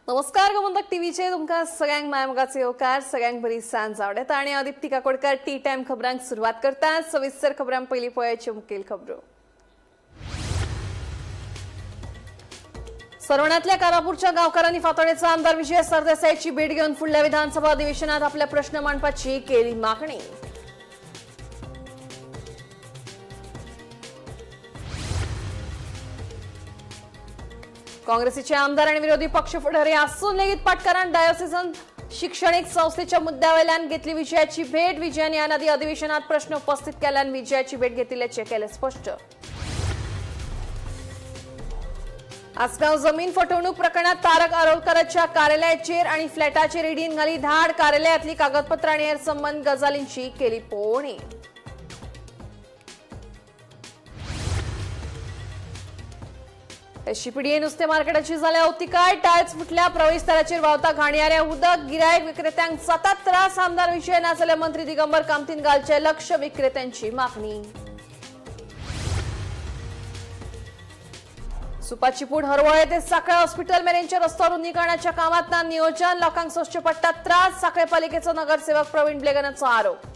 नमस्कार, गोमंतक टीव्हीचेर तुमकां सगळ्यांक मायमोगाचो येवकार. सगळ्यांक बरी सांज आवडटा आनी हांव दीप्ती काकोडकर टी टायम खबरांक सुरवात करता. सविस्तर खबरां, पयलीं पळयाच्यो मुखेल खबरो. सरवणातल्या कारापूरच्या गावकारांनी फातोडेचा आमदार विजय सरदेसाईची भेट घेऊन पुढल्या विधानसभा अधिवेशनात आपले प्रश्न मांडपाची केली मागणी. काँग्रेसीचे आमदार आणि विरोधी पक्ष पुढारी असून लेगीत पाटकरान डायोसिजन शिक्षणीक संस्थेच्या मुद्द्यावेल्यान घेतली विजयाची भेट. विजयान या आदी अधिवेशनात प्रश्न उपस्थित केल्यान विजयाची भेट घेतिल्ल्याचे केले स्पष्ट. आसगांव जमीन फटवणूक प्रकरणात तारक आरोलकराच्या कार्यालयाचेर आणि फ्लॅटाचेर ईडीन घाली धाड. कार्यालयातली कागदपत्रां आणि हेर संबंद गजालींची केली पळोवणी. एसजीपीडीए नुस्ते मार्केटाची जाल्या अवतिकाय. टायल्स फुटल्या, प्रवेशदाराचेर व्हांवता घाणयाऱ्या उदक. गिरायक विक्रेत्यांक सतत त्रास. आमदार विजय नाजाल्यार मंत्री दिगंबर कामतीन घालचे लक्ष, विक्रेत्यांची मागणी. सुपाची पूड हरवळे ते साखळे हॉस्पिटल मेरेनच्या रस्तो रुंदीकरणाच्या कामात ना नियोजन, लोकांक सोंसचे पडटा त्रास. साखळे पालिकेचो नगरसेवक प्रवीण ब्लेगनाचो आरोप.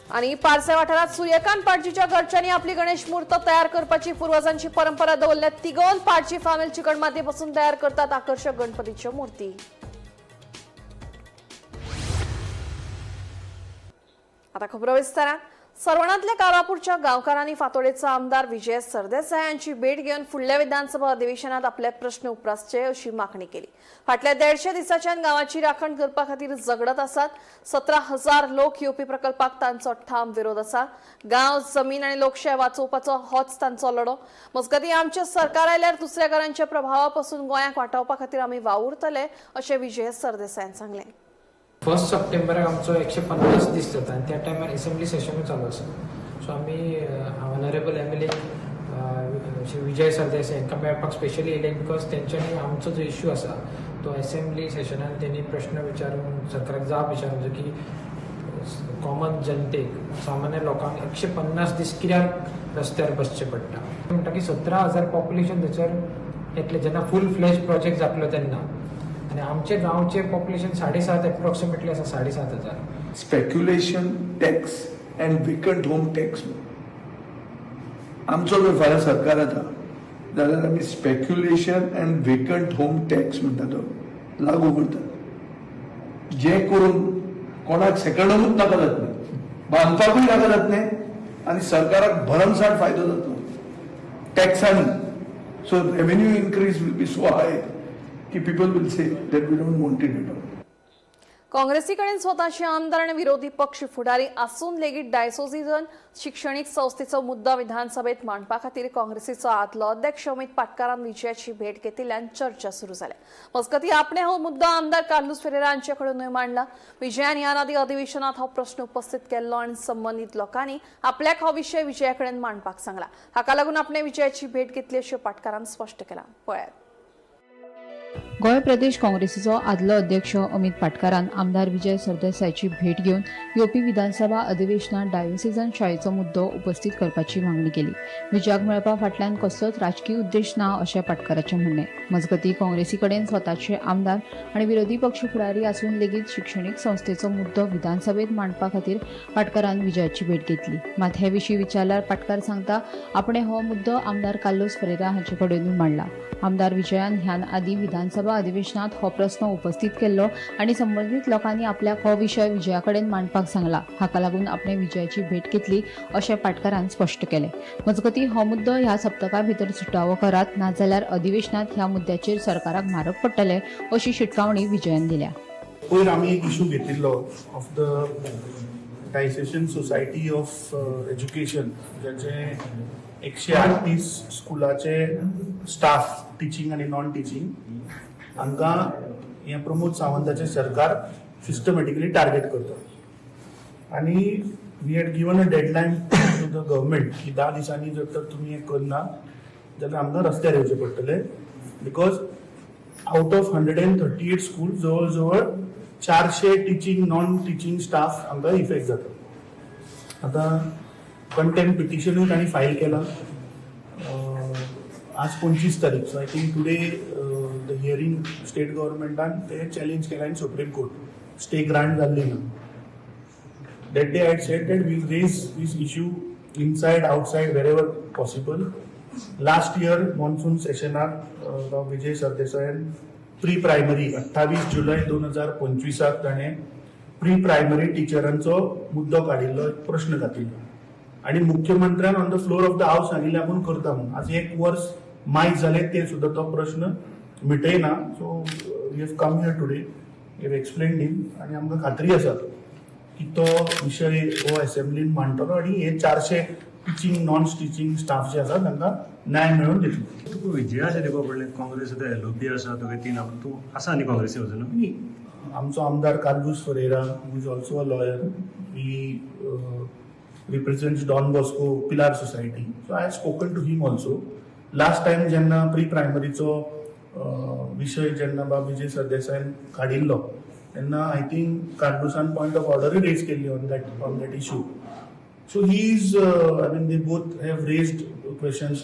आणि पार्से वाठारात सूर्यकांत पाटजीच्या घरच्यांनी आपली गणेश मूर्त तयार करपाची पूर्वजांची परंपरा दवरल्या. तिगोवन पाटजी फामेल चिकण मातयेपासून तयार करतात आकर्षक गणपतीच्यो मूर्ती. आता खबरो विस्तारान. सरवणांतल्या कारापूरच्या गांवकारांनी फातोडेचो आमदार विजय सरदेसाय यांची भेट घेवन फुडल्या विधानसभा अधिवेशनात आपले प्रश्न उप्रासचे अशी मागणी केली. फाटल्या 150 दिसाच्यान गांवाची राखण करपा खातीर झगडत आसात. 17,000 लोक येवपी प्रकल्पाक तांचो ठाम विरोध आसा. गांव, जमीन आनी लोकशाय वाचोवपाचो होच तांचो लढो. मजगतीं, आमचें सरकार आयल्यार दुसऱ्या घरांच्या प्रभावा पसून गोंयाक वाटावपा खातीर आमी वावुरतले अशें विजय सरदेसायान सांगलें. फर्स्ट सप्टेंबराक आमचो 150 दीस जाता आनी त्या टायमार एसेंब्ली सेशनूय चालू आसा. सो आमी honourable M L A Shri Vijay Sardesai हांकां मेळपाक स्पेशली येयले, because तेंच्यांनी आमचो जो इश्यू आसा तो एसेंब्ली सेशनान तेणी प्रश्न विचारून सरकाराक जाप विचारून की कॉमन जनतेक, सामान्य लोकांक 150 दीस कित्याक रस्त्यार बसचें पडटा. म्हणटा की 17,000 पॉप्युलेशन थंयसर येतलें जेन्ना फूल फ्लॅज प्रोजेक्ट जातलो तेन्ना आनी आमचे गांवचे पॉप्युलेशन 7.5 एप्रॉक्सिमेटली आसा, 7,500. Speculation tax and vacant home tax. आमचो जर फाल्यां सरकार येता जाल्यार आमी speculation and vacant home tax म्हणटा तो लागू करतात, जे करून कोणाक सेकंड होमूच नाका जातलें, बांदपाकूय नाका जातलें आनी सरकाराक भरमसाठ फायदो जातलो टॅक्सांनी. So revenue increase will be so high की people will say that we don't want it at all. काँग्रेसीकडेन स्वतःचे आमदार आणि विरोधी पक्ष फुडारी असून लेगीत डायसोसिजन शिक्षणीक संस्थेचो मुद्दो विधानसभेत मांडपा खातीर काँग्रेसीचो आदलो अध्यक्ष अमित पाटकारान विजयाची भेट घेतिल्ल्यान चर्चा सुरू जाल्या. मजगतीं, आपणे हो मुद्दो आमदार कार्लुस फेरेरा हांचे कडूनय मांडला. विजयान ह्या आदी अधिवेशनात हो प्रश्न उपस्थित केल्लो आनी संबंदीत लोकांनी आपल्याक हो विशय विजया कडेन मांडपाक सांगला. हाका लागून आपणे विजयाची भेट घेतली अशें पाटकारान स्पश्ट केलां. पळयात. गोंय प्रदेश काँग्रेसीचो आदलो अध्यक्ष अमित पाटकारान आमदार विजय सरदेसायाची भेट घेवन येवपी विधानसभा अधिवेशनात डायोसिजन शाळेचो मुद्दो उपस्थित करपाची मागणी केली. विजयाक मेळपा फाटल्यान कसलोच राजकीय उद्देश ना अशें पाटकाराचें म्हणणें. मजगतीं, काँग्रेसी कडेन स्वताचे आमदार आनी विरोधी पक्ष फुडारी आसून लेगीत शिक्षणीक संस्थेचो मुद्दो विधानसभेत मांडपा खातीर पाटकारान विजयाची भेट घेतली. मात हे विशीं विचारल्यार पाटकार सांगता, आपणे हो मुद्दो आमदार कार्लोस फेरेरा हांचे कडेनूय मांडला. आमदार विजयान ह्यान आदी विधानसभा अधिवेशनात हो प्रस्न उपस्थित केल्लो आनी संबंदीत लोकांनी आपल्याक हो विशय विजया कडेन मांडपाक सांगला. हाका लागून आपणे विजयाची भेट घेतली अशें पाटकारान स्पश्ट केलें. मजगतीं, हो मुद्दो ह्या सप्तका भितर सुटावो करात, नाजाल्यार अधिवेशनात ह्या मुद्द्याचेर सरकाराक म्हारग पडटले अशी शिटकावणी विजयान दिल्या. पयर आमी एक इशू घेतिल्लो of the Diocesan Society of Education, ज्याचे 138 स्कुलाचे स्टाफ, टिचींग आनी नॉन टिचींग, हांकां हें प्रमोद सावंताचें सरकार सिस्टमॅटिकली टार्गेट करता. आनी we had given a deadline to the government की 10 दिसांनी जर तर तुमी हें करना जाल्यार आमकां रस्त्यार येवचें पडटलें, because out of 138 school जवळ जवळ 400 टिचींग, नॉन टिचींग स्टाफ हांकां इफेक्ट जाता. आतां कंटेम्प्ट पिटिशनूय तांणी फायल केलां. आज 25 तारीख. So I think today the hearing state गव्हर्मेंटान ते चॅलेंज केला in Supreme Court, stay grant जाल्ली ना. That day I had said that we'll raise this issue inside, outside, wherever possible. Last year monsoon सेशनाक विजय सरदेसायान pre primary 28 जुलय 2025 ताणें pre primary टिचरांचो मुद्दो काडिल्लो, एक प्रश्न घातिल्लो आनी मुख्यमंत्र्यान on the floor of the house सांगिल्लें आपूण करता म्हणून. आज एक वर्स मायज जालें ते सुद्दां तो प्रश्न मिटयना. So we have come here today, we have explained him आनी आमकां खात्री आसा की तो विशय हो असेंब्लीन मांडटलो आनी हे 400 टिचींग नॉन टिचींग स्टाफ जे आसा तांकां न्याय मेळोवन दितलो. तुका विजया अशें दिवपा पडलें, काँग्रेस आतां एलओपी आसा, तुगे तीन तूं आसा न्ही काँग्रेसी अजून? आनी आमचो आमदार Carlos Ferreira, who is also a lawyer, he represents Don Bosco Pilar Society, so I have spoken to him also. Last time जेन्ना प्री प्रायमरीचो विशय जेन्ना बाब विजय सरदेसायान काडिल्लो तेन्ना I think कार्लुसान पॉयंट ऑफ ऑर्डरूय रेज केल्ली on that issue. So he is, I mean, they both have raised questions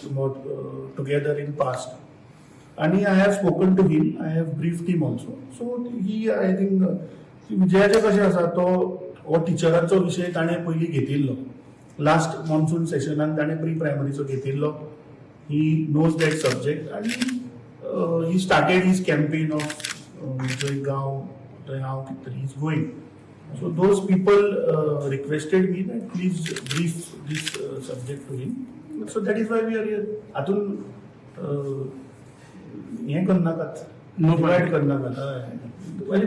together in past. आणि I have spoken to him, I have briefed him also. So he, I think, विजयाचें कशें आसा, तो हो टिचरांचो विशय ताणें पयलीं घेतिल्लो. लास्ट मॉन्सून सेशनान ताणें प्री प्रायमरीचो घेतिल्लो. He knows that subject आनी he started his campaign of जंय गांव थंय हांव कितें तरी is going. So those people requested me that please brief this subject to him. So that is why we are here. हातून हें करनाकात, डिवायड करनाकात. हय,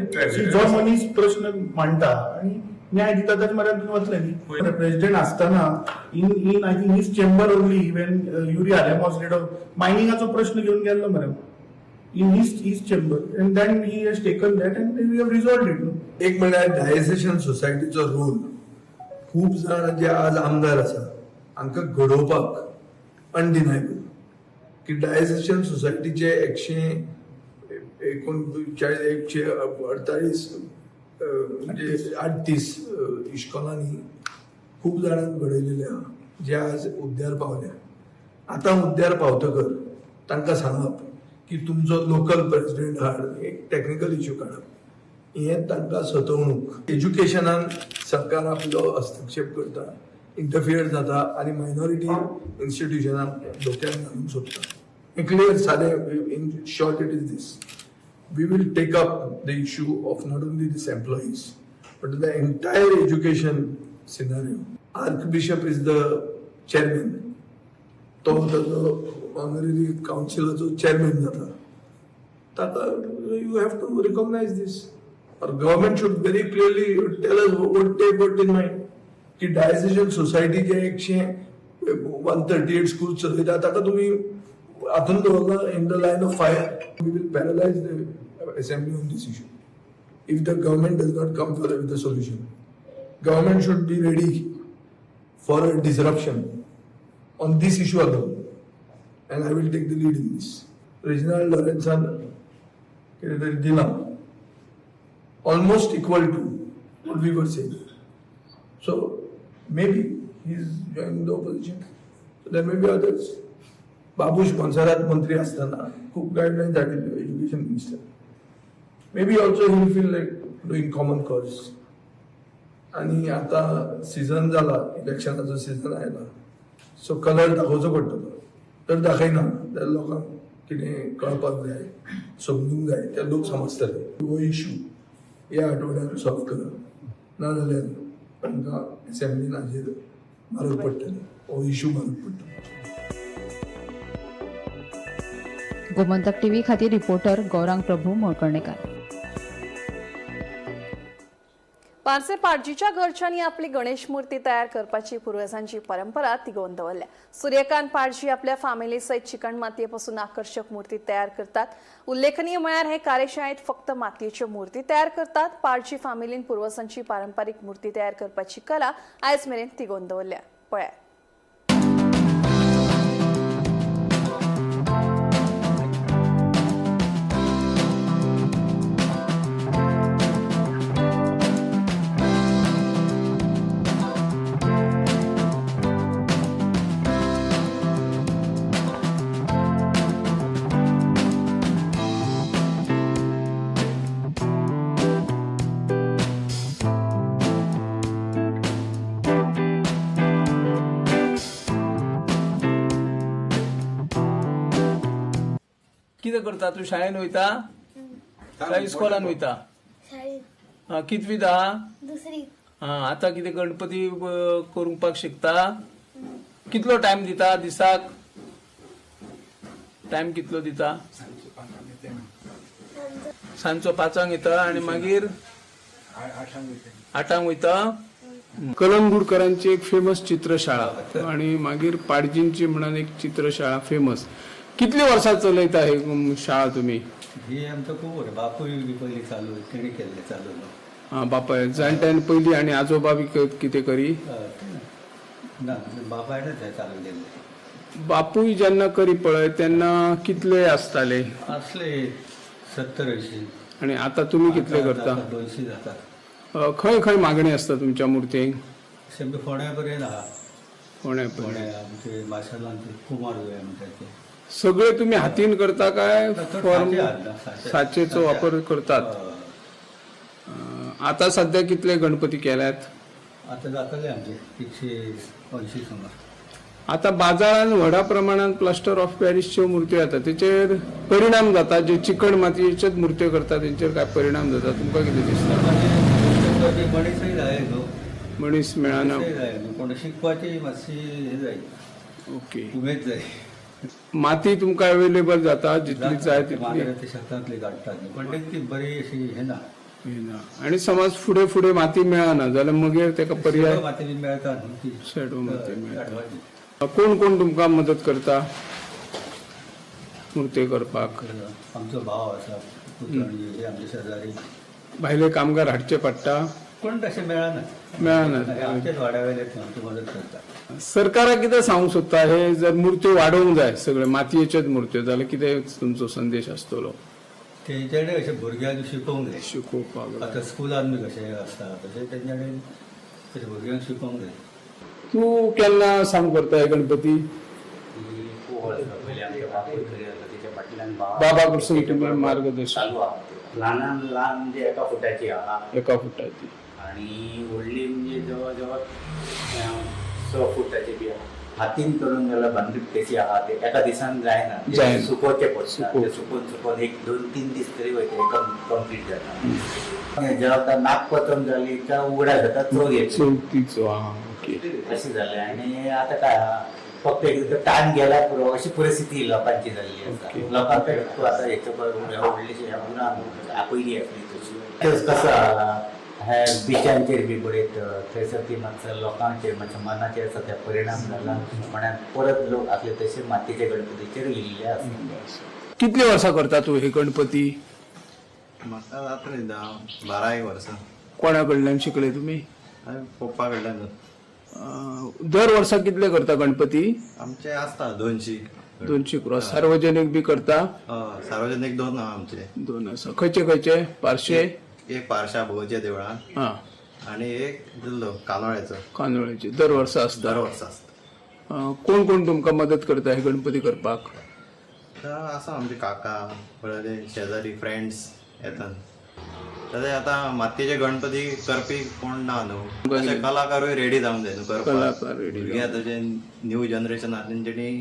जो मनीस प्रश्न मांडटा आनी न्याय दिता ताच्या म्हऱ्यांत तुमी वतले न्ही. प्रेसिडेंट आसतना in I think his chamber only, when Yuri Alemao leader, मायनिंगाचो प्रश्न घेवन गेल्लो मरे in his chamber, and then he has taken that and we have resolved it. एक म्हणल्यार डायसेशन सोसायटीचो रोल खूब जाण जे आज आमदार आसा हांकां घडोवपाक अनडिनायबल की डायसेशन सोसायटीचे 139, 148, म्हणजे 38 इश्कोलांनी खूब जाणांक घडयलेले आहा जे आज उद्यार पावल्या. आतां उद्यार पावतकर तांकां सांगप की तुमचो लोकल प्रेसिडेंट हाड, एक टॅक्निकल इश्यू काडप, हें तांकां सतवणूक. एज्युकेशनान सरकार आपलो हस्तक्षेप करता, इंटरफियर जाता आनी मायनॉरिटी इन्स्टिट्युशनाक धोक्यात घालूंक सोदता. हें क्लियर सादें, in short it is this: we will take up the issue of not only this employees but the entire education scenario. Archbishop is the chairman. तो ताजो ऑनररी कावन्सिलाचो चेअरमॅन जाता. ताका you have to recognize this, or government should very clearly tell us what they got in mind की डायसेशन सोसायटीचे 138 school चलयता, ताका तुमी हातून दवरला in the line of fire. We will paralyze the assembly on this issue if the government does not come for with a solution. Government should be ready for a disruption on this issue alone, and I will take the lead in this. Reginald Lourençan कितें तरी दिलां, almost equal to what we were saying. So maybe he's joining the opposition. So there may be others. Babush Monserrate मंत्री असताना खूप guidelines हाडिल्ल्यो, education minister. Maybe also he feel like doing common cause. आनी आतां season जाला, इलेक्शनाचो season आयला, so colour दाखोवचो पडटलो. तर दाखयना जाल्यार लोकांक कितें कळपाक जाय, समजूंक जाय, ते लोक समजतले. हो इशू ह्या आठवड्यान सॉल्व करा, ना जाल्यार तांकां एसेंब्लीन हाजेर मारक पडटलें, हो इशू मारक पडटलो. गोमंतक टीव्ही खातीर रिपोर्टर गौरांग प्रभू मळकर्णेकर. पार्से पाटजीच्या घरच्यांनी आपली गणेश मूर्ती तयार करपाची पूर्वजांची परंपरा तिगोवन दवरल्या. सूर्यकांत पाटजी आपल्या फामिली सयत चिकण मातयेपासून आकर्शक मूर्ती तयार करतात. उल्लेखनीय म्हळ्यार हे कार्यशाळेत फक्त मातयेच्यो मूर्ती तयार करतात. पाटजी फामिलीन पूर्वजांची पारंपारीक मूर्ती तयार करपाची कला आयज मेरेन तिगोवन दवरल्या. पळयात. कितें करता तूं? शाळेन वयता काय इस्कॉलान वयता? शाळेत. हा, कितवीत आहा? दुसरी. हा, आतां कितें गणपती करपाक शिकता? कितलो टायम दिता दिसाक? टायम कितलो दिता? सांजचो 5 येता आणि मागीर 8 वयता. कलंगूटकरांची एक फेमस चित्रशाळा आणि मागीर पाडजींची म्हणून एक चित्रशाळा फेमस. कितली वर्सां चलयता हे शाळा तुमी? ही आमचं खूप वर्ष बापूय बी पयलीं चालू तेणी केल्लें चालवलो. हा, बापाय जाणट्यान पयलीं आनी आजोबा बी कितें करी? ना, बापायनच हें चालू केल्लें. बापूय जेन्ना करी पळय तेन्ना कितले आसताले? असले 70-80. आणि आता तुमी कितले करता? 200 जातात. खंय खंय मागणी आसता तुमच्या मुर्तींक? आमच्या फोंड्या पर्यंत आहा. फोंड्या. फोंड्या आमचे माशेलांत कुमार जुंवे म्हणटात ते. सगळे तुम्ही हातीन करता काय फॉर्म? साचे हाडला, साचे. साचेचो वापर करतात. आता सध्या कितले गणपती केल्यात? आता जातले आमचे 180 सुमार. आता बाजारात व्हडा प्रमाणात प्लास्टर ऑफ पॅरिसच्यो मूर्त्यो येतात, तेचेर परिणाम जाता? जे चिकण मातयेच्योच मूर्त्यो करतात तेंचेर काय परिणाम जाता, तुमकां कितें दिसता? मागीर मनीसय जाय न्हू. मनीस मेळना. मनीसय जाय न्हू, कोण शिकपाची मातशी हे जाय. ओके. उमेद जाय. माती तुमकां अवेलेबल जाता जितली जाय तितली? मागीर ते शेतांतली काडटात न्हू, पण ती बरी अशी हे ना. ना. आणि समज फुडें फुडें माती मेळना जाल्यार मागीर तेका पर्याय? शेडो माती बी मेळटा न्हू ती. शेडो माती मेळटा. काडपाची. कोण कोण तुमकां मदत करता मूर्ती करपाक? आमचो भाव आसा, पुतणी, हे आमचे शेजारी. भायले कामगार हाडचे पडटा? कोण तशें मेळना. मेळना. आमचेच वाड्या वयले आमची मदत करता. सरकाराक कितें सांगूंक सोदता? हे जर मूर्त्यो वाडोवंक जाय सगळे मातयेच्योच मूर्त्यो जाल्यार कितें तुमचो संदेश आसतलो? तेंच्यानी अशें भुरग्यांक शिकोवंक जाय. शिकोवपाक जाय. आतां स्कुलान बी कशें आसता तशें तेंच्यानी तशें भुरग्यांक शिकोवंक जाय. तूं केन्ना सावन करता हे गणपती? बाबा कडसून तुमी मार्गदर्शन चालू आहा. ल्हानान ल्हान म्हणजे एका फुटाची आहा. एका फुटाची. आणि व्हडली म्हणजे जवळ जवळ 6 फुटाची बी आहा. हातीन करून जाल्यार बांदूक आहा, ते एका दिसान जायना. ते जायना. सुकोवचे पडटा. सुकोवचे. ते सुकोवन सुकोवन 1-2-3 दीस तरी वयता, कंप्लीट जाता. जेव्हा आता नागपंचम जाली काय उगडा जाता चवथ येता. चवथीचो. हा, ओके. अशी जाले. आणि आता काय आहा, फक्त एकदा टायम गेला पुरो अशी परिस्थिती लोकांची जाल्ली आसा. ओके. लोकांक तूं आतां हेचो व्हडलेशे ना, पयली आसली तशी. तेच कसो आहा, हे बिचांचेर बी बडयत थंयसर ती मातसो लोकांचेर मातशें मनाचेर सद्या परिणाम जाला म्हणान परत लोक आसले तशे मातयेच्या गणपतीचेर येयल्ले आसा. कितले वर्सां करता तूं हे गणपती? म्हाका जातले 10-12 वर्सां. कोणा कडल्यान शिकले तुमी? हांवें पप्पा कडल्यान. दर वर्सा कितले करता गणपती? आमचे आसता 200. 200 क्रॉस. सार्वजनीक बी करता? हय, सार्वजनीक 2 आहा आमचे. 2 आसा. खंयचे खंयचे? पार्शे? एक पारशा भोवच्या देवळान हा. आनी एक दिल्लो कानोळ्याचो. कांदोळ्याचे दर वर्सा आसता? दर वर्सा आसता. कोण कोण तुमकां मदत करता हे गणपती करपाक? तर आसा आमचे काका, परत शेजारी, फ्रेंड्स येतात. तशें आतां मातयेचे गणपती करपी कोण ना न्हू, तशे कलाकारूय रेडी जावंक जाय न्हू करपाक. कलाकार ready. भुरगीं आतां जे न्यू जनरेशन आहा तेंच्यांनी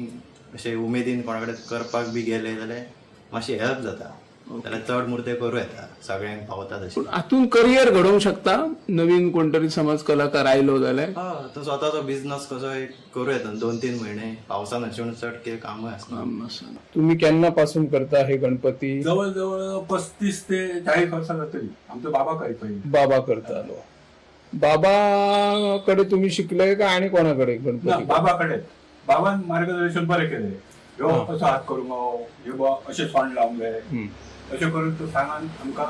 अशें उमेदीन कोणा कडेन करपाक बी गेले जाल्यार मातशी हेल्प जाता, जाल्यार चड मुर्त्यो करूं येता, सगळ्यांक पावता तशी. पूण हातून करियर घडोवंक शकता नवीन कोण तरी समज कलाकार आयलो जाल्यार? हय, तो स्वताचो बिझनस कसो एक करूं येता. 2-3 म्हयने पावसान अशें म्हणून चड कितें कामूय आसना. काम आसना. तुम्ही केन्ना पासून करता हे गणपती? जवळ जवळ 35 ते 40 वर्सां जातली. आमचो बाबा करी पयलीं. बाबा करतालो. बाबा कडे तुम्ही शिकले का आणि कोणाकडे ना, गणपती? बाबा कडेन. बाबान मार्गदर्शन बरें केलें. ह्यो असो हात करूंक जावो, ह्यो बा अशें सोंड लावंक जाय, अशें करून तो सांगान आमकां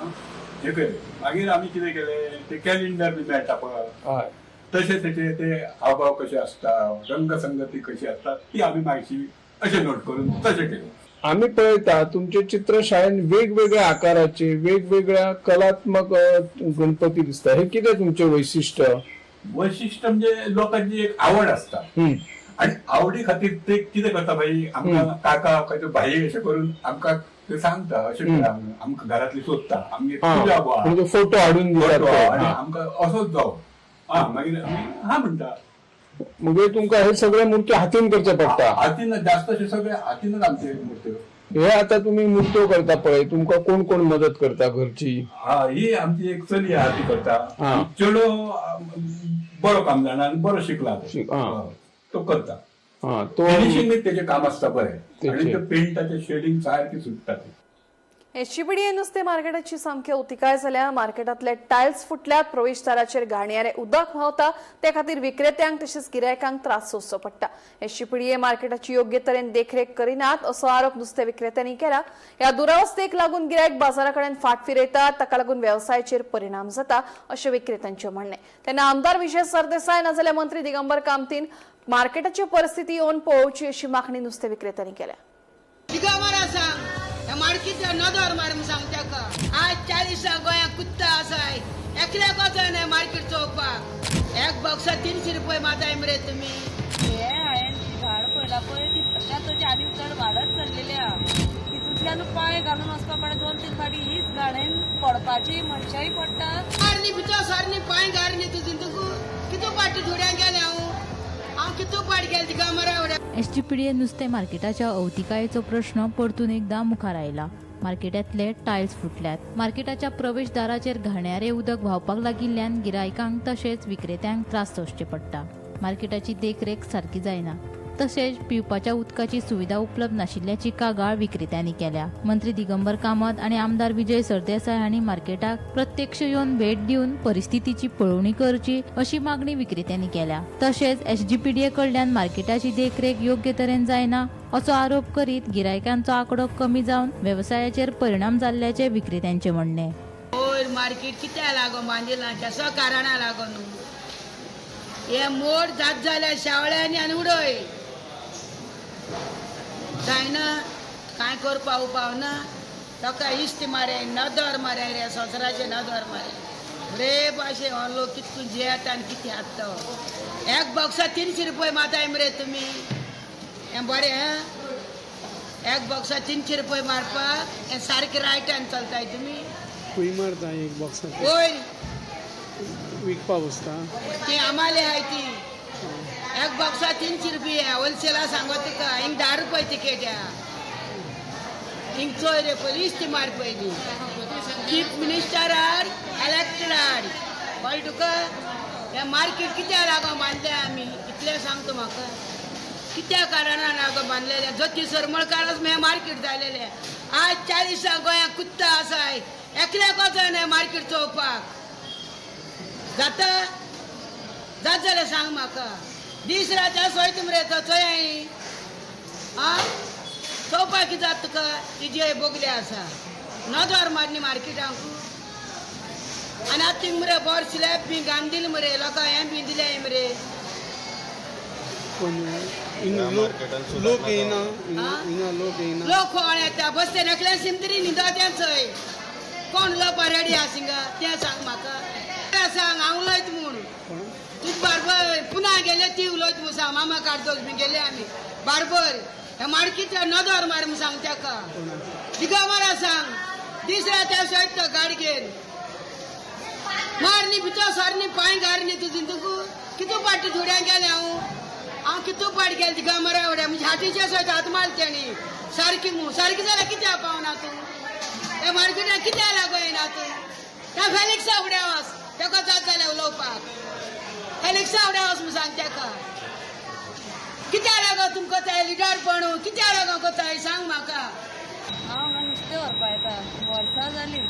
हें केलें. मागीर आमी कितें केलें, ते कॅलेंडर बी मेळटा पळय, हय. तशें तेचे ते हावभाव कशे आसता, रंगसंगती कशी आसता ती आमी मातशी अशें नोट करून तशें केलें. आम्ही पळयता तुमचे चित्रशाळेन वेगवेगळ्या आकाराचे वेगवेगळ्या कलात्मक गणपती दिसता. हे कितें तुमचे वैशिश्ट? वैशिश्ट म्हणजे लोकांची एक आवड आसता आणि आवडी खातीर ते कितें करता भाई, आमकां काका खंयचो भाई अशें करून आमकां ते सांगता अशें करा म्हणून. आमकां घरांतली सोदता आमगे तुज्या बुवा म्हणजे फोटो हाडून दितात फोटो ते. आनी आमकां असोच जावो, हा मागीर आमी हा म्हणटा. मगेर तुमकां हे सगळे मूर्ती हातीन करचे पडटा? हातीन जास्त अशे सगळे हातीनच आमचे मूर्त्यो. हे आता तुमी मुद्दो करता पळय, तुमकां कोण कोण मदत करता घरची? हा, ही आमची एक चली आहा ती करता. हा. चेडो बरो काम जाणा आनी बरो शिकला तो. हा. तो करता. हा, तो फिनिशिंग तेजें काम आसता बरें आनी तेचें. ते पेंटाचें शेडींग सारकें सुट्टा तें. एचजीपीडीए नुस्तें मार्केटाची सामकी अवतिकाय जाल्या. मार्केटांतले टायल्स फुटल्यात, प्रवेशदाराचेर घाणयारें उदक व्हांवता, ते खातीर विक्रेत्यांक तशेंच गिरायकांक त्रास सोंसचो पडटा. एचजीपीडीए मार्केटाची योग्य तरेन देखरेख करिनात असो आरोप नुस्तें विक्रेत्यांनी केला. ह्या दुरावस्थेक लागून गिरायक बाजारा कडेन फाट फिरयतात, ताका लागून वेवसायाचेर परिणाम जाता अशें विक्रेत्यांचें म्हणणें. तेन्ना आमदार विजय सरदेसाय नाजाल्यार मंत्री दिगंबर कामतीन मार्केटाची परिस्थिती येवन पळोवची अशी मागणी नुस्तें विक्रेत्यांनी केल्या. दिगंबर सांग, ह्या मार्केटार नदर मार म्हूण सांग ताका. आज 40 गोंयांत कुत्ता आसाय, एकल्याक वचना मार्केट चोवपाक. एक बॉक्सा 300 रुपये मारताय मरे तुमी. हे हांवें झाड पळयला पळय, ती तशा तशी आनी चड वाडत चल्लेली आहा. तितूंतल्यान पांय घालून वचपा पडटा 2-3 फावटी. हीच घाणेन पडपाची मनशांय पडटा. मारली भितर सरनी पांय घालनी तुजी तुका कितू पाटी धुड्यांक गेलें हांव, हांव कितू पाट गेलें दिगंबरा फुडें. एसजीपीडीए नुस्तें मार्केटाच्या अवतिकायेचो प्रश्न परतून एकदा मुखार आयला. मार्केटांतले टायल्स फुटल्यात. मार्केटाच्या प्रवेशदाराचेर घाणयारें उदक व्हांवपाक लागिल्ल्यान गिरायकांक तशेंच विक्रेत्यांक त्रास सोंसचे पडटा. मार्केटाची देखरेख सारकी जायना, तशेंच पिवपाच्या उदकाची सुविधा उपलब्ध नाशिल्ल्याची कागाळ विक्रेत्यांनी केल्या. मंत्री दिगंबर कामत आनी आमदार विजय सरदेसाय हांणी मार्केटाक प्रत्यक्ष येवन भेट दिवन परिस्थितीची पळोवणी करची अशी मागणी विक्रेत्यांनी केल्या. तशेंच एसजीपीडीए कडल्यान मार्केटाची देखरेख योग्य तरेन जायना असो आरोप करीत गिरायकांचो आंकडो कमी जावन वेवसायाचेर परिणाम जाल्ल्याचें विक्रेत्यांचें म्हणणें. वयर मार्केट कित्याक लागून बांदिलां, केसो कारणा लागून न्हू. हे मोड जात जाल्यार शेवळ्यांनी आनी उडय जायना, कांय करपा उपाव ना. ताका इश्ट मारे नदर मारे रे, संवसाराचे नदर मारे रे भाशे. हो लोक कितकून जियेता आनी कितें हात तो. एक बॉक्सा 300 रुपये मारताय मरे तुमी, हें बरें हें? एक बॉक्सा 300 रुपये मारपाक हें सारकें रायटान चलताय तुमी? खंय मारता एक बॉक्साक? वयर. विकपा बसता? ती आम्हाले हाय ती. एक बॉक्सा 300 रुपये होलसेला सांगो तुका. हिंग 10 रुपये तिकेट आहा. हिंग चोय रे पयली, ती मार पयली. चीफ मिनिस्टर आड इलेक्टेड आड कळ्ळें तुका? हें मार्केट कित्याक लागून बांदलें आमी इतलें सांगता म्हाका. कित्या कारणान लागून बांदलेलें? ज्योती सरमळकारच हें मार्केट जालेलें. आज 40 गोंयांत कुत्ता आसाय, एकल्याक वचना मार्केट चोवपाक. जाता जात जाल्यार सांग म्हाका. दीस रात सोयत मरे तो चोय आं चोवपाक कितें जाता तुका? तिजे बोगले आसा नदर मारली मार्केटांक. आनी आतां थिंग मरे बरो स्लॅब बी घालून दिले मरे लोकांक, हें बी दिलें मरे. लोक येयना हिंगा? लोक येयना? लोक कोण येता बसते एकल्यान सिमतरी न्हिदो तें चोय. कोण उलोवपा रेडी आसा हिंगा तें सांग म्हाका. तें सांग हांव उलयत म्हूण तुज बारबर पुना गेले ती उलयत म्हूण सांग. मामा कार्दोज बी गेले आमी बारबर. हे मार्केटार नदर मार म्हूण सांग ताका. दिगंबरा सांग, दीस रात सोयत तो गाडी घेवन मारली भितर सरनी पांय घालनी तुजी तुका कितू पाटी धुड्यांक गेलें हांव, हांव कितू पाट गेलें दिगंबरा फुडें. म्हणजे हातीचे सोयत हात मार तेणी सारकी म्हूण. सारकी जाल्यार कित्याक पावना तूं हे मार्केटाक? कित्याक लागून येना तूं? त्या फेलिक्सा फुडें वच, ताका जात जाल्यार उलोवपाक. फेलिक्सा फुडें वच म्हूण सांग ताका. कित्याक लागून तुमकां ते लिडरपण कित्याक लागून कोताय सांग म्हाका. हांव हांगा नुस्तें व्हरपा येता, वर्सां जालीं.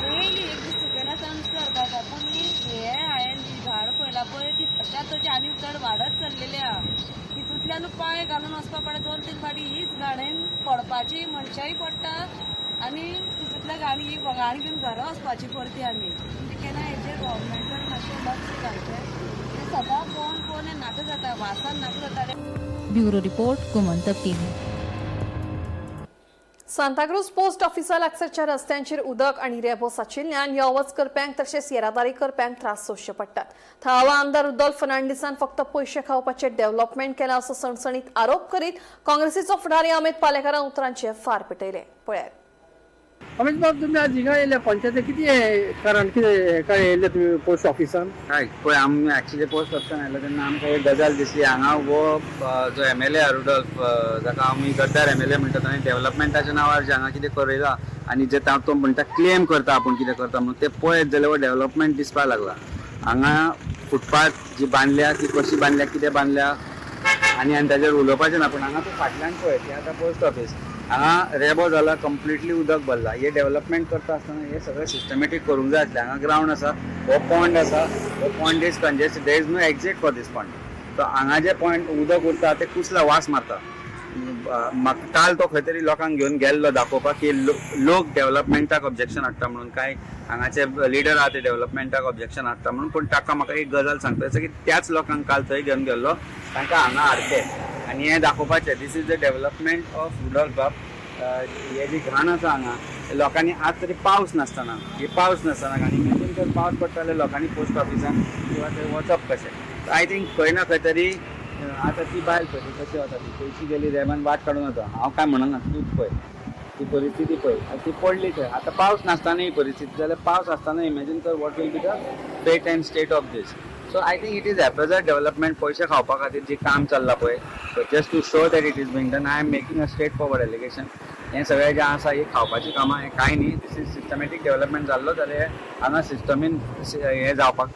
येयली एक दीस चुकयनासतना नुस्तें व्हरपा येता. पूण हे हांवें झाड पळयला पळय, ती तशा तशी आनी चड वाडत चल्लेली आहा. तितूंतल्यान पांय घालून वचपा पडटा 2-3 फावटी. हीच घाणेन पडपाची मनशांय पडटा आनी तितूंतल्या घाण ही घाण घेवन घरा वचपाची परती आमी. म्हणजे केन्ना हेजेर गव्हर्मेंटान मातशें लक्ष घालचें. तें सदां पळोवन पळोवन हें नाका जाता, वासान नाका जाता. Bureau report, Gomantak TV. Santacruz post ऑफिसा लागसारच्या रस्त्यांचेर उदक आनी रेबो साचिल्ल्यान यो वच करप्यांक तशेंच येरादारी करप्यांक त्रास सोंसचे पडटात. थळावा आमदार रुदोल्फ फर्नांडीसान फक्त पयशे खावपाचें डेव्हलपमेंट केलां असो सणसणीत आरोप करीत काँग्रेसीचो फुडारी अमित पालेकारान उतरांचे फार पेटयले. पळयात. अमित बाब, तुम्ही आज हिंगा येयले पंचायती कितें कारण कितें काय येयले तुमी पोस्ट ऑफिसान? हय, पळय आमी एक्चुली पोस्ट ऑफिसान आयले तेन्ना आमकां एक गजाल दिसली. हांगा हो जो एमएलए रुडोल्फ, जाका आमी गद्दार एमएलए म्हणटात, आनी डेव्हलपमेंटाच्या नांवार जे हांगा कितें करयला आनी जे तो म्हणटा क्लेम करता आपूण कितें करता म्हणून, ते पळयत जाल्यार हो डेव्हलपमेंट दिसपाक लागला. हांगा फुटपाथ जी बांदल्या ती कशी बांदल्या, कितें बांदल्या आनी आनी ताजेर उलोवपाचें ना. पूण हांगा तूं फाटल्यान पळय, ती आतां पोस्ट ऑफिस, हांगा रेबो जाला, कंप्लिटली उदक भरला. हे डेव्हलपमेंट करता आसतना हे सगळें सिस्टमॅटीक करूंक जाय आसलें. हांगा ग्रावंड आसा, हो पॉन्ड आसा, हो pond is congested, there is no exit for this pond. So हांगा जे पॉयंट उदक उरता ते कुसला, वास मारता. म्हाका काल तो खंय तरी लोकांक घेवन गेल्लो दाखोवपाक की लोक डेव्हलपमेंटाक ऑब्जेक्शन हाडटा म्हणून, कांय हांगाचे लिडर आहा ते डेव्हलपमेंटाक ऑब्जेक्शन हाडटा म्हणून. पूण ताका म्हाका एक गजाल सांगता की त्याच लोकांक काल थंय घेवन गेल्लो, तांकां हांगा हाडचे आनी हें दाखोवपाचें, this is the development of Rudolf बाब. हे जी घाण आसा हांगा लोकांनी, आज तरी पावस नासतना, हे पावस नासतना, आनी इमेजीन कर पावस पडटा जाल्यार लोकांनी पोस्ट ऑफिसान किंवा थंय वचप कशें? I think खंय ना खंय तरी आतां ती बायल पळय, ती कशी वता, ती पयशी गेली रेबान वाट काडून वता. हांव काय म्हणना, तूच पळय ती परिस्थिती पळय. आतां ती पडली थंय. आतां पावस नासतना ही परिस्थिती जाल्यार पावस आसतना इमेजीन कर what will be the fate and state of this. So I think it is haphazard development. पयशे खावपा खातीर जी काम चल्लां पळय, just to show that it is being done. I am making a straight forward allegation. हें सगळें जें आसा ही खावपाची कामां, हें कांय न्ही. This is systematic development जाल्लो जाल्यार हांगा सिस्टमीन हें जावपाक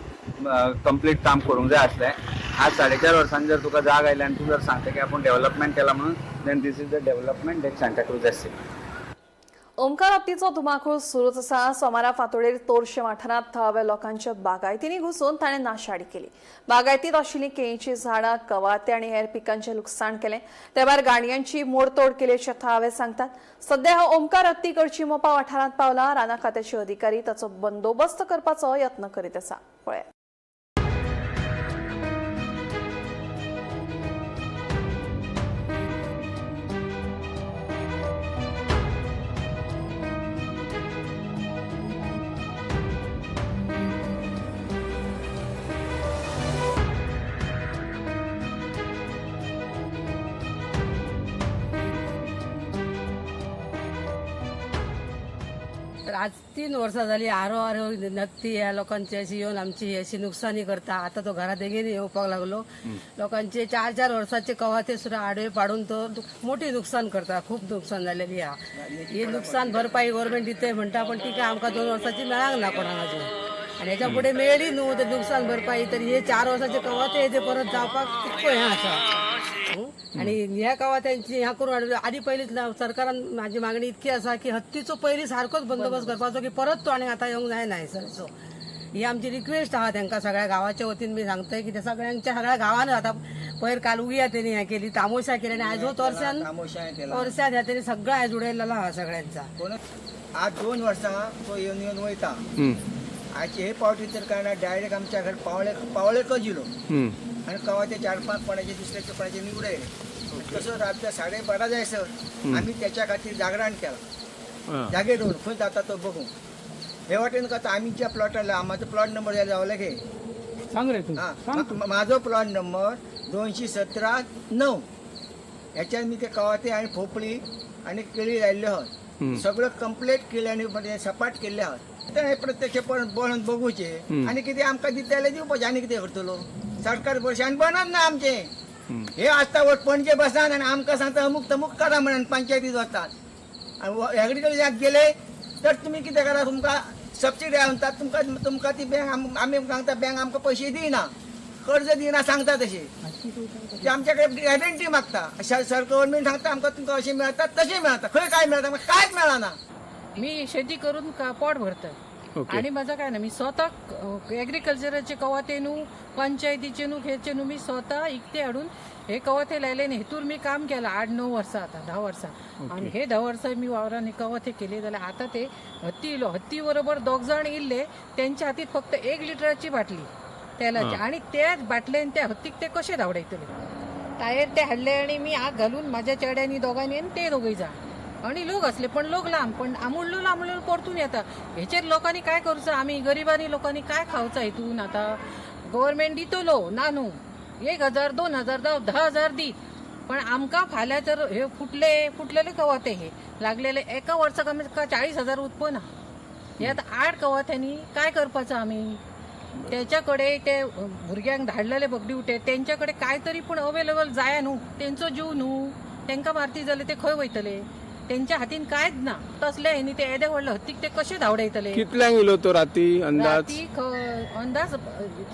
कंप्लीट काम करूंक जाय आसलें. आज 4.5 वर्सांनी जर तुका जाग आयली आनी तूं जर सांगता की आपूण डेव्हलपमेंट केला म्हणून, then this is the development that Santacruz has seen. Omkar हत्तीचो धुमाकूळ सुरूच आसा. सोमारा फांतोडेर तोरशे वाठारांत थळाव्या लोकांच्या बागायतींनी घुसून ताणें नाशाडी केली. बागायतींत आशिल्लीं केळीचीं झाडां, कवाथे आनी हेर पिकांचें लुकसाण केलें. ते भायर गाडयांची मोडतोड केली अशें थळावे सांगतात. सध्या हो ओमकार हत्ती कडची मोपा वाठारांत पावला. रानां खात्याचे अधिकारी ताचो बंदोबस्त करपाचो यत्न करीत आसा. पळयात. तर आज 3 वर्सां जाली आरो आरो नक्ती ह्या लोकांची अशी येवन आमची अशी नुकसानी करता. आता तो घरा देगेन येवपाक लागलो. लोकांचे 4-4 वर्साचे कवाथे सुद्धा आडवे पाडून तो मोठी नुकसान करता. खूप नुकसान जालेली आहा. ही नुकसान भरपाई गव्हर्मेंट दिते म्हणटा, पण ती काय आमकां 2 वर्साची मेळांक ना कोणाक अजून. आनी हेच्या फुडें मेळ्ळी न्हू ते नुकसान भरपाई, तर हे 4 वर्साचे कवाथे ते परत जावपाक कितको हें आसा. आणि ह्या कवाथ्यांची ह्या करून हाडली आदी पयलींच सरकारान माझी मागणी इतकी आसा की हत्तीचो पयलीं सारकोच बंदोबस्त करपाचो की परत तो आनी आतां येवंक जायना सर. ही आमची रिक्वेस्ट आहा तांकां सगळ्या गांवाच्या वतीन मी सांगतय की ते सगळ्यांच्या सगळ्या गांवान आतां पयर काल उगया तेणी हें केली, तामोशा केली आनी आयज हो तोरश्यान तोरश्यान ह्या तेणी सगळं आयज उडयलेलो आहा सगळ्यांचा. आज 2 वर्सां तो येवन येवन वयता. आयचे हे पावटी तर काय ना, डायरेक्ट आमच्या घर पावळे कजिलो आनी कवाचे 4-5 कोणाचे दुसऱ्याचे कोणाचे निवडले. तसो रातच्या 12:30 जायसर आमी त्याच्या खातीर जागरण केला. जागे दवरून खंय जाता तो बघू. हे वाटेन कथा आमी ज्या प्लॉटार माझो प्लॉट नंबर जावले घे सांग रे तू. माझो प्लॉट नंबर 217-9 ह्याच्यात मी ते कवाते आनी खोपळी आनी केळी लायल्ले आहात. सगळं कंप्लीट केले आनी म्हणजे सपाट केल्ले आहात. ते प्रत्यक्ष पळोवन बघूचे आनी कितें आमकां दिता जाल्यार दिवपाचें. आनी कितें करतलो सरकार भरशान बनत ना आमचे. हे आसता वट पणजे बसान आनी आमकां सांगता अमूक तमूक करा म्हणून पंचायतीत वतात आनी एग्रीकल्चराक गेले तर तुमी कितें करा, तुमकां सबसिडी म्हणटात, तुमकां तुमकां ती बँक आमी सांगता बँक आमकां पयशे दिना, कर्ज दिना सांगता तशें ते आमच्या कडेन गॅरंटी मागता. सर गव्हर्मेंट सांगता आमकां तुमकां अशें मेळटा तशें मेळटा, खंय काय मेळटा, कांयच मेळना. मी शेती करून पोट भरतय आणि माझं काय ना, मी स्वतः एग्रीकल्चराचे कवाथे न्हू, पंचायतीचे न्हू, हेचे न्हू, मी स्वतः इकते हाडून हे कवाथे लायले. हेतूर मी काम केलं 8-9 वर्सां, आतां 10 वर्सां. आनी हे 10 वर्सां मी वावरान हे कवाथे केले. जाल्यार आतां ते हत्ती येयलो, हत्ती बरोबर 2 जाण येयल्ले, तेंच्या हातीत फक्त 1 लिटराची बाटली तेलाची, आनी त्याच बाटलेन त्या हत्तीक ते कशे धांवडायतले. टायर ते हाडले आनी मी आग घालून माझ्या चेड्यांनी दोगांनी आनी ते दोगूय जाण आणि लोक असले, पण लोक लांब, पण आमुडलो आमुडलो परतून येता. हेचेर लोकांनी काय करूचं, आमी गरिबांनी लोकांनी काय खावचं हितून. आतां गव्हर्मेंट दितलो ना न्हू, 1,000 2,000 10,000 दीत, पण आमकां फाल्यां जर हे फुटले फुटलेले कवाथे हे लागलेले एका वर्साक आमी 40,000 उत्पन्न. हे आतां 8 कवाथ्यांनी काय करपाचो आमी? त्याच्या कडे ते भुरग्यांक धाडलेले बघ ड्युटे तेंच्याकडे काय तरी पूण अवेलेबल जाय न्हू, तेंचो जीव न्हू, तेंकां मारती जाल्यार ते खंय वयतले? तेंच्या हातीन कांयच ना. तसले हेनी ते येदे व्हडले हत्तीक ते कशे धांवडायतले? कितल्यांक येयलो तो राती अंदाज? राती अंदाज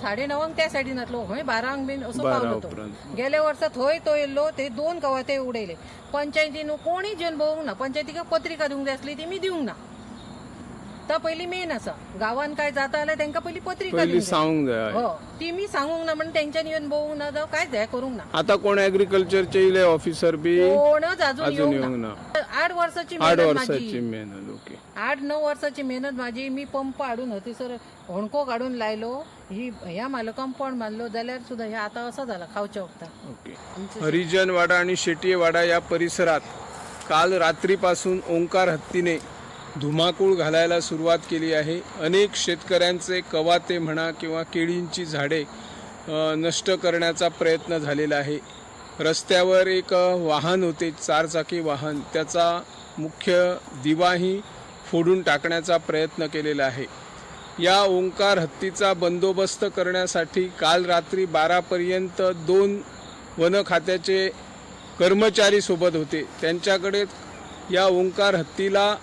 9:30 त्या सायडीन आसलो, खंय 12 बीन असो 12 पावलो तो. उपरांत. गेल्या वर्सा थंय तो येयल्लो, ते 2 कवाथे उडयले. पंचायतीन कोणी जेवन बघूंक ना, पंचायतीक पत्रिका दिवंक जाय आसली ती मी दिवंक ना. ता पयली मेन आसा, गांवान काय जाता जाल्यार तांकां पयली पत्रिका पयली दिवंक जाय. सांगूंक जाय. हो, ती मी सांगूंक ना म्हणून तेंच्यांनी येवन बघूंक ना, जावं कांयच हें करूंक ना. आता कोण एग्रीकल्चरचे इले ऑफिसर बी कोणच अजून अजून येवंक येवंक ना. 8 वर्साची 8 मेहनत वर्साची माझी, मेहनत. ओके. 8-9 वर्साची मेहनत माझी. मी पंप हाडून हतीसर होणको काडून लायलो, ही ह्या मालकान पण मारलो जाल्यार सुद्दां हे आतां असो जाला खावच्या वखदां. ओके. हरिजनवाडा आणि शेटयेवाडा या परिसरात काल रात्रीपासून ओंकार हत्तीने धुमाकूळ घालायला सुरुवात केली आहे. अनेक शेतकऱ्यांचे कवाते म्हणा किंवा केळींची झाडे नष्ट करण्याचा प्रयत्न झालेला आहे. रस्त्यावर एक वाहन होते, चारचाकी वाहन, त्याचा मुख्य दिवाही फोडून टाकण्याचा प्रयत्न केलेला आहे. या ओंकार हत्तीचा बंदोबस्त करण्यासाठी काल रात्री 12 पर्यंत 2 वन खात्याचे कर्मचारी सोबत होते. त्यांच्याकडे या ओंकार हत्तीला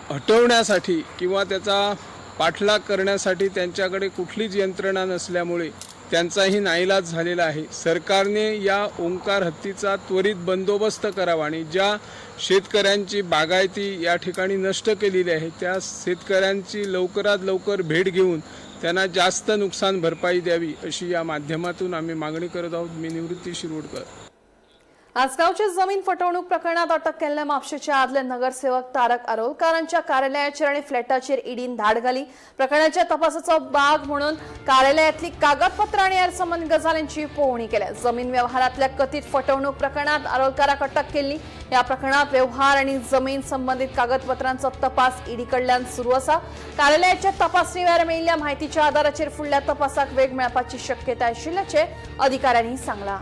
हटवण्यासाठी किंवा त्याचा पाठलाग करण्यासाठी त्यांच्याकडे कुठलीच यंत्रणा नसल्यामुळे त्यांचाही नाईलाज झालेला आहे. सरकारने या ओंकार हत्तीचा त्वरित बंदोबस्त करावा आणि ज्या शेतकऱ्यांची बागायती या ठिकाणी नष्ट केलेली आहे त्या शेतकऱ्यांची लवकरात लवकर भेट घेऊन त्यांना जास्त नुकसान भरपाई द्यावी अशी या माध्यमातून आम्ही मागणी करत आहोत. मी निवृत्ती शिरोडकर. आसगावच्या जमीन फटवणूक प्रकरणात अटक केल्ल्या म्हापशेच्या आदले नगरसेवक तारक आरोलकारांच्या कार्यालयाचेर आनी फ्लॅटाचेर ईडीन धाड घाली. प्रकरणाच्या तपासाचो भाग म्हणून कार्यालयातली कागदपत्रां आनी हेर संबंदीत गजालींची पळोवणी केल्या. जमीन व्यवहारांतल्या कथीत फटवणूक प्रकरणात आरोलकाराक अटक केल्ली. ह्या प्रकरणात व्यवहार आनी जमीन संबंदीत कागदपत्रांचो तपास ईडी कडल्यान सुरू आसा. कार्यालयाच्या तपासणी वेळार मेळिल्ल्या म्हायतीच्या आदाराचेर फुडल्या तपासाक वेग मेळपाची शक्यताय आशिल्ल्याचें अधिकाऱ्यांनी सांगलां.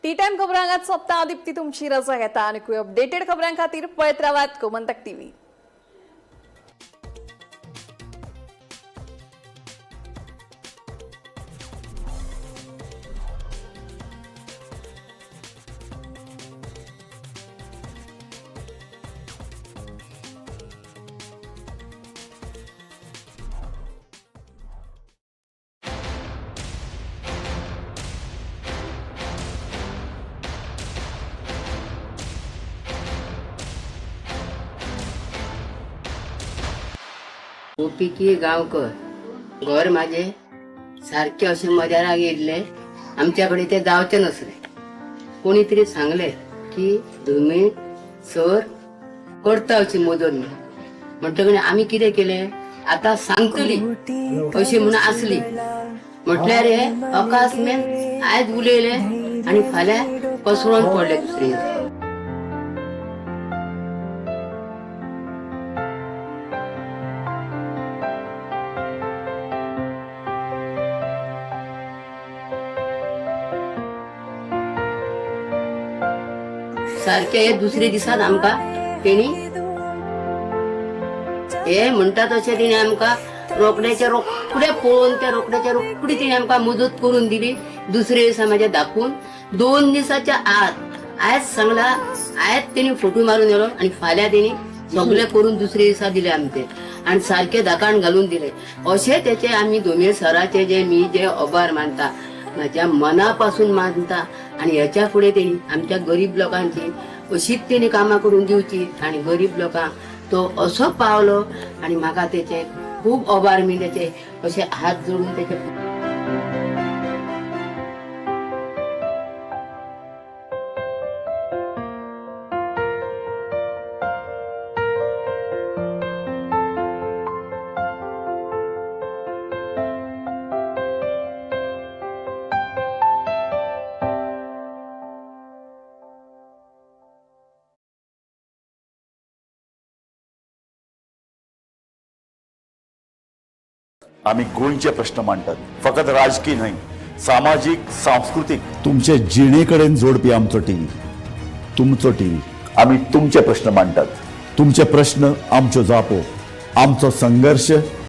टी टाइम खबरांगात सोपता दीप्ती तुमची रजा घेता आनी अपडेटेड खबरां खातीर पळयत रावात गोमंतक टीव्ही. गोपिकी गांवकर. घर माझे सारखे अशें मजाराक येयल्ले, आमच्या कडेन ते जावचे नसले. कोणी तरी सांगले की तुम्ही सर करता अशी मदत म्हणटकीर आमी कितें केलें, आतां सांगतली अशी म्हणून आसली. म्हटल्यार हे अकास्मेन आयज उलयले आनी फाल्यां कोसळोन पडले दुसरे. सारखे हे दुसरे दिसात आमकां तेणी हे म्हणटा तशें तेणी आमकां रोखड्याचे रोखडे पळोवन त्या रोखड्याच्या रोखडी तेणी आमकां मदत करून दिली. दुसरे दिसा म्हाज्या दाखोवन 2 दिसाच्या आत आयज सांगला, आयज तेणी फोटो मारून येलो आनी फाल्यां तेणी सगळे करून दुसरे दिसा दिले आमचे आनी सारके धाकाण घालून दिले. अशें तेचे आमी दोमेर सराचे जे मी जे आभार मानता, म्हाज्या मनापासून मानता. आनी ह्याच्या फुडें तेणी आमच्या गरीब लोकांची अशीच तेणी कामां करून दिवची आनी गरीब लोकांक तो असो पावलो आनी म्हाका तेचे खूब आभार. मी तेचे अशे हात जोडून तेचे. आमी गोंयचे प्रश्न मांडटात, फकत राजकीय न्हय, सामाजीक, सांस्कृतीक, तुमचे जिणे कडेन जोडपी आमचो टीव्ही, तुमचो टीव्ही. आमी तुमचे प्रश्न मांडटात, तुमचे प्रश्न आमच्यो जापो, आमचो संघर्श.